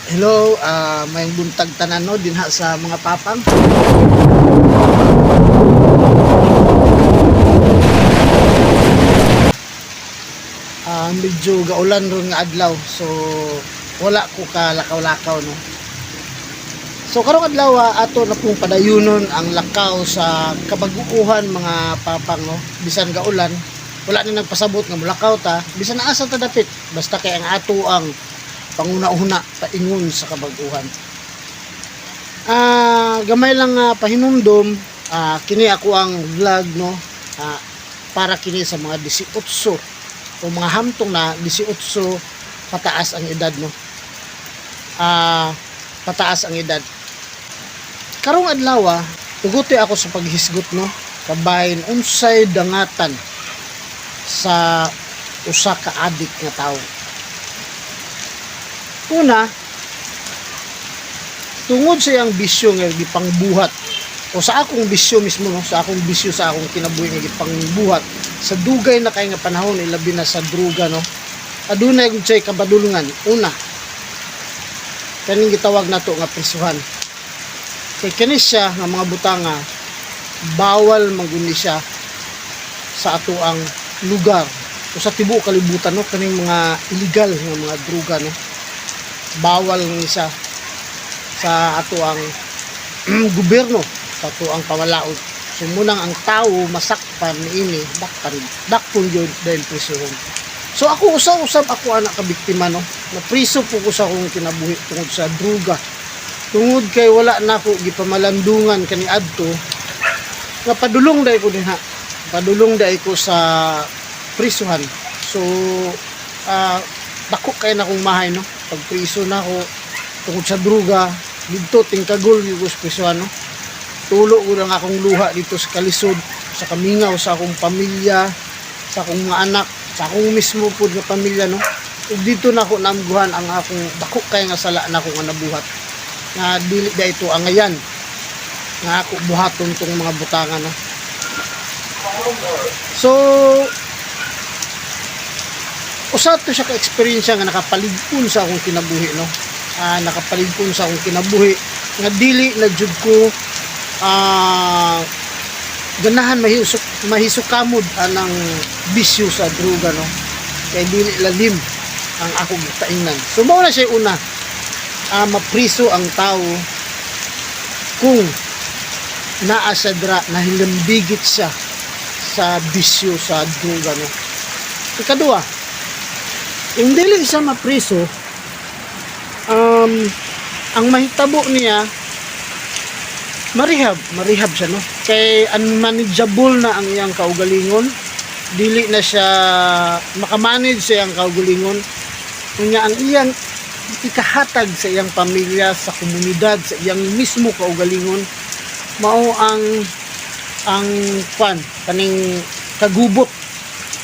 Hello, may buntag tanan no dinha sa mga papang. Medyo gaulan ron nga adlaw, so wala ko kalakaw-lakaw no. So karong adlaw ato na pong padayunon ang lakaw sa kabaguuhan, mga papang, no. Bisan gaulan, wala na nagpasabot nga mulakaw ta, bisan asa ta dapit, basta kay ang ato ang panguna-una paingon sa kabaguhan. Gamay lang pahinumdom, kini ako ang vlog no, para kini sa mga 18 o mga hamtong na 18 pataas ang edad no. Pataas ang edad. Karong adlaw, tuguti ako sa paghisgot no, kabahin unsay dangatan sa usa ka adik nga tawo. Una, tungod sa iyang bisyo nga gipangbuhat o sa akong bisyo mismo no, sa akong bisyo sa akong kinabuhi nga gipangbuhat sa dugay na kay nga panahon, ilabi na sa druga no. Adunay gud siya'y kabadulungan. Una, kaning gitawag nato nga prisuhan. Kay kani siya nga mga butanga bawal mangguni siya sa ato ang lugar o sa tibuok kalibutan no, kaning mga illegal nga mga druga no. Bawal ni siya sa ato ang gobyerno, sa ato ang pamalaod. So munang ang tao masakpan niini, dakpan dakpon gyud dahil prisuhon. So ako usa-usab ako anak ka biktima no. Napriso po ko sa akong kinabuhi tungod sa druga. Tungod kay wala na ako gipamalandungan kani adto nga padulong dai ko dinha. Padulong dai ko sa prisuhan. So dako kay na akong mahay no. Pag priso na ako tungod sa druga, didto tingkagol gyud ko sa prisuhan no. Tulo ko lang akong luha dito sa kalisod, sa kamingaw sa akong pamilya, sa akong mga anak, sa akong mismo pud nga pamilya no. Ug dito na ako naamguhan ang akong dako kay nga sala na akong nga nabuhat. Nga dili da ito angayan nga ako buhaton tong mga butangan no. So usa to siya ka eksperyensya nga nakapalig-on sa akong kinabuhi no. Nakapalig-on sa akong kinabuhi nga dili na jud ko ganahan mahisukamod anang bisyo sa droga no, kay dili lalim ang akong gitaingnan. So mao na siya una, mapriso ang tao kung naa siya dra nahilambigit siya sa bisyo sa droga no. Ikaduha, kung dili siya mapriso, ang mahitabo niya marehab, marehab siya no. Kay unmanageable na ang iyang kaugalingon, dili na siya makamanage sa iyang kaugalingon. Unya ang iyang ikahatag sa iyang pamilya, sa komunidad, sa iyang mismo kaugalingon, mao ang kwan kaning kagubot.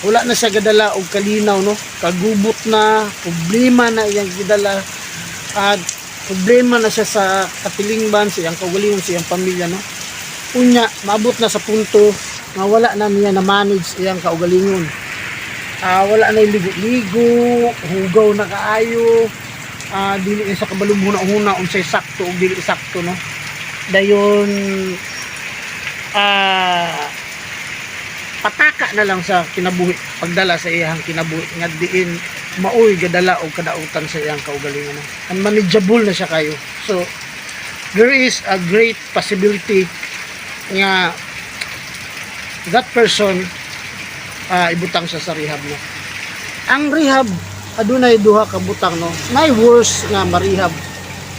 Wala na siya gadala og kalinaw no, kagubot na, problema na iyang gidala at problema na siya sa katilingban, sa iyang kaugalingon, sa iyang pamilya no. Unya maabot na sa punto nga wala na niya na manage iyang kaugalingon. Wala na ligo-ligo, hugaw na kaayo, dili na sa kabalong huna-huna unsay sakto ug dili sakto no. Dayon pataka na lang sa kinabuhi, pagdala sa iyang kinabuhi nga diin maoy gadala og kadautan sa iyang kaugalingon no. Unmanageable na siya kayo. So there is a great possibility nga that person ibutang siya sa rehab no. Ang rehab adunay duha ka butang no. May worse nga marehab,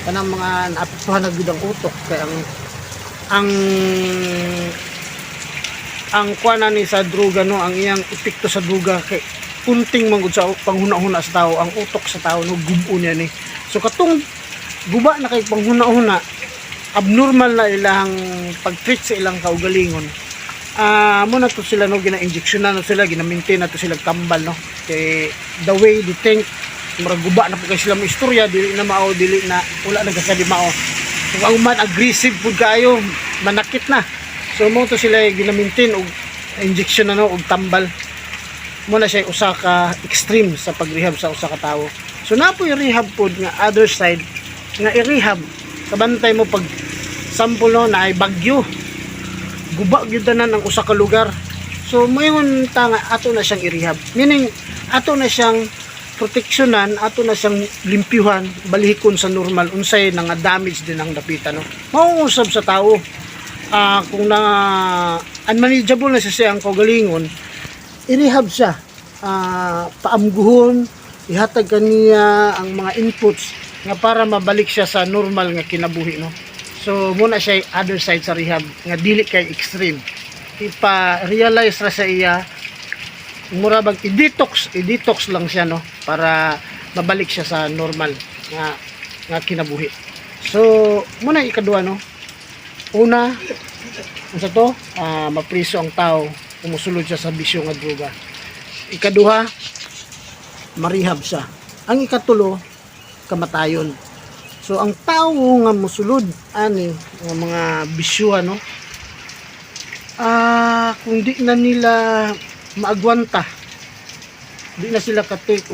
kanang mga naapektuhan na gud ang utok, kay ang kuan na ni sa droga no, ang iyang epekto sa droga kay punting man gud sa panghuna-huna sa tao, ang utok sa tao no, gubo niya ni. So katong guba na kay panghuna-huna, abnormal na ilang pag-treat sa ilang kaugalingon. Mo na to sila no, gina-injection na sila, gina-maintain na to sila tambal no, kay the way they think murag guba na po kay sila mo istorya, dili na mao, dili na, wala na kasadi mao. Kung ang man aggressive pud kaayo, manakit na. So mo to sila gina-maintain og injection na no, og tambal. Mo na siya usa ka extreme sa pag-rehab sa usa ka tawo. So na po yung rehab pod nga other side. nga i-rehab. Kabantay mo pag sample, no, na ay bagyo, guba gyud tanan ang usa ka lugar. So moingon ta nga ato na siyang i-rehab, meaning ato na siyang proteksyonan, ato na siyang limpyuhan, balihikon sa normal unsay nga damage din ang dapita, no. Mauusab sa tao, kung na unmanageable na siya siyang kaugalingon, i-rehab siya, paamguhon, ihatag kaniya ang mga inputs nga para mabalik siya sa normal nga kinabuhi, no. So muna siya other side sa rehab nga dili kay extreme, ipa-realize ra sa iya, mura bag i-detox, i-detox lang siya, no, para mabalik siya sa normal nga nga kinabuhi. So muna ikaduha, no. Una, unsa to, mapriso ang tao kung musulod siya sa bisyo nga droga. Ikaduha, marehab siya. Ang ikatulo, kamatayon. So ang tao nga musulod ani nga mga bisyo, ano, kung di na nila maagwanta, di na sila ka-take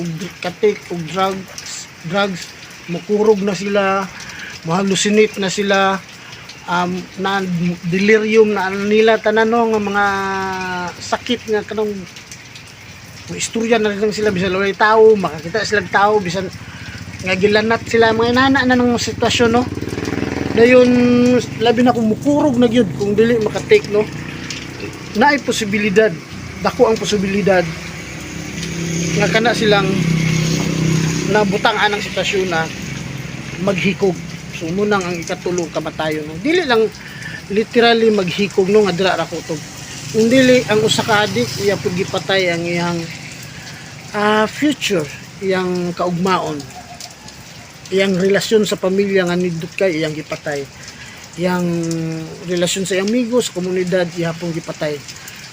og drugs, mukurog na sila, mahallucinate na sila, na delirium na ano nila tanan, no, nga mga sakit nga kanang istorya na lang sila bisan walay tao, makakita sila og tao bisan nga gilanat sila, mga inana na ng sitwasyon, no. Dayon labi na kung mukurog na gyud, kung dili maka-take, no, naay posibilidad, dako ang posibilidad nga kana silang nabutang anang sitwasyon na maghikog. So munang ang ikatulo, kamatayon, no. Dili lang literally maghikog, no, nga dira ra kutob. Kung dili ang usa ka adik, iya pud gipatay ang iyang future, iyang kaugmaon, iyang relasyon sa pamilya nga nindot kay iyang gipatay, iyang relasyon sa iyang amigo sa komunidad, iya pong gipatay.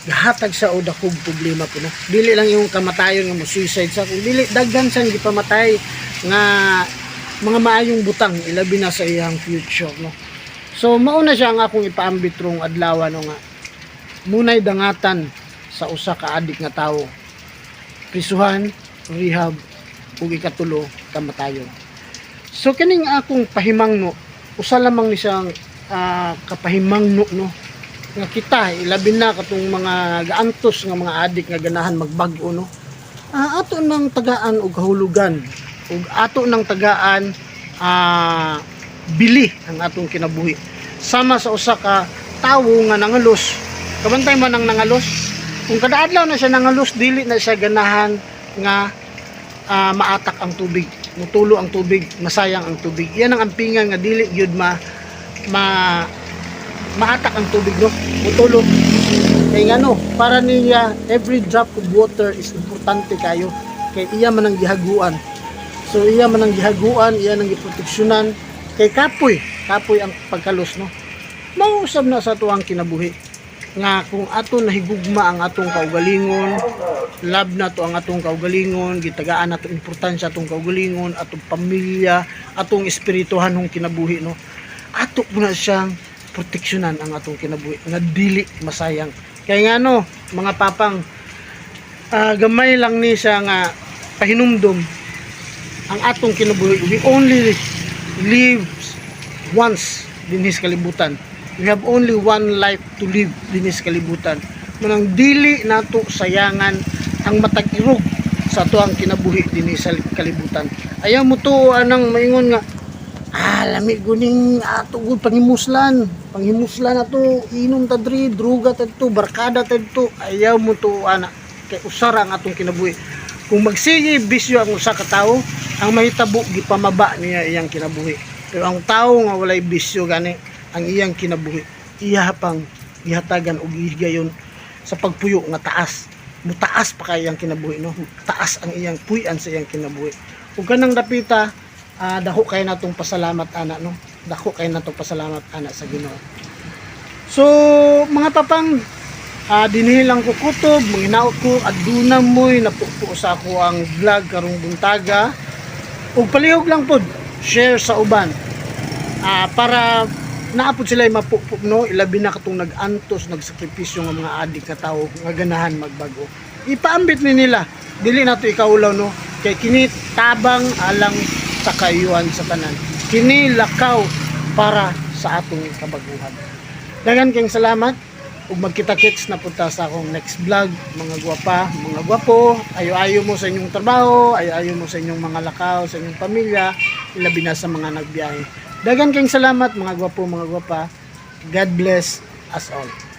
Gahatag sa og dakog problema po, no. Dili lang yung kamatayon nga mo suicide sa, kung dili daghan sang gipamatay nga mga maayong butang, ilabi na sa iyang future, no. So mauna siya ang akong ipaambit rong adlaw, no, nga munay dangatan sa usa ka adik nga tawo: prisuhan, rehab, ug ikatulo, kamatayon. So kining akong pahimangno, usa lamang ni siyang kapahimangno, no, nga kita, ilabi na katong mga gaantos nga mga adik nga ganahan magbag-o, no, ato nang tagaan og kahulugan ug ato nang tagaan bili ang atong kinabuhi, sama sa usa ka tawo nga nangalos. Kabantay man ang nangalos, kung kada adlaw na siya nangalos, dili na siya ganahan nga maatak ang tubig, mutulo ang tubig, masayang ang tubig. Yan ang ampingan nga dili gyud ma ma maatak ang tubig, no, mutulo. Kay ngano, para niya every drop of water is importante kayo, kay iya man ang gihaguan. So iya man ang gihaguan, iya nang giproteksyonan, kay kapoy kapoy ang pagkalos, no. Mausab na sa atuang kinabuhi nga kung ato nahigugma ang atong kaugalingon, love na to ang atong kaugalingon, gitagaan nato importansya atong kaugalingon, atong pamilya, atong espirituhanong kinabuhi, no, ato po na siyang proteksyonan ang atong kinabuhi nga dili masayang. Kay ngano, mga papang, gamay lang ni siya nga pahinumdum ang atong kinabuhi. We only live once dinhi sa kalibutan. We have only one life to live dinhi sa kalibutan. Manang dili nato sayangan ang matag irog sa atuang kinabuhi dinhi sa kalibutan. Ayaw mo to anang maingon nga, "Ah, lami guning ato gud panghimuslan. Panghimuslan ato, inom ta diri, druga ta dito, barkada ta dito." Ayaw mo to ana, kay usara ang atong kinabuhi. Kung magsige bisyo ang usa ka tawo, ang mahitabo, gipamaba niya iyang kinabuhi. Pero ang tawo nga walay bisyo gani, ang iyang kinabuhi iya pang gihatagan og higayon sa pagpuyo nga taas. Mutaas pa kay iyang kinabuhi, no. Taas ang iyang puy-an sa iyang kinabuhi. Ug kanang dapita, dako kay natong pasalamat ana, no. Dako kay natong pasalamat ana sa Ginoo. So mga papang, dinhi lang ko kutob, manginaot ko aduna mo'y napupo sa ako ang vlog karong buntaga. Ug palihog lang pod share sa uban para naapod sila mapupo, no, ilabi na katong nag-antos, nagsakripisyo nga mga adik nga tawo nga ganahan magbago. Ipaambit ni nila, dili nato ikaulaw, no, kay kini tabang alang sa kaayuhan sa tanan. Kini lakaw para sa atong kabaguhan. Daghan kayong salamat ug magkita-kits na punta sa akong next vlog, mga gwapa, mga gwapo. Ayo-ayo mo sa inyong trabaho, ayo-ayo mo sa inyong mga lakaw, sa inyong pamilya, ilabi na sa mga nagbiyahe. Daghan kayong salamat, mga gwapo, mga gwapa. God bless us all.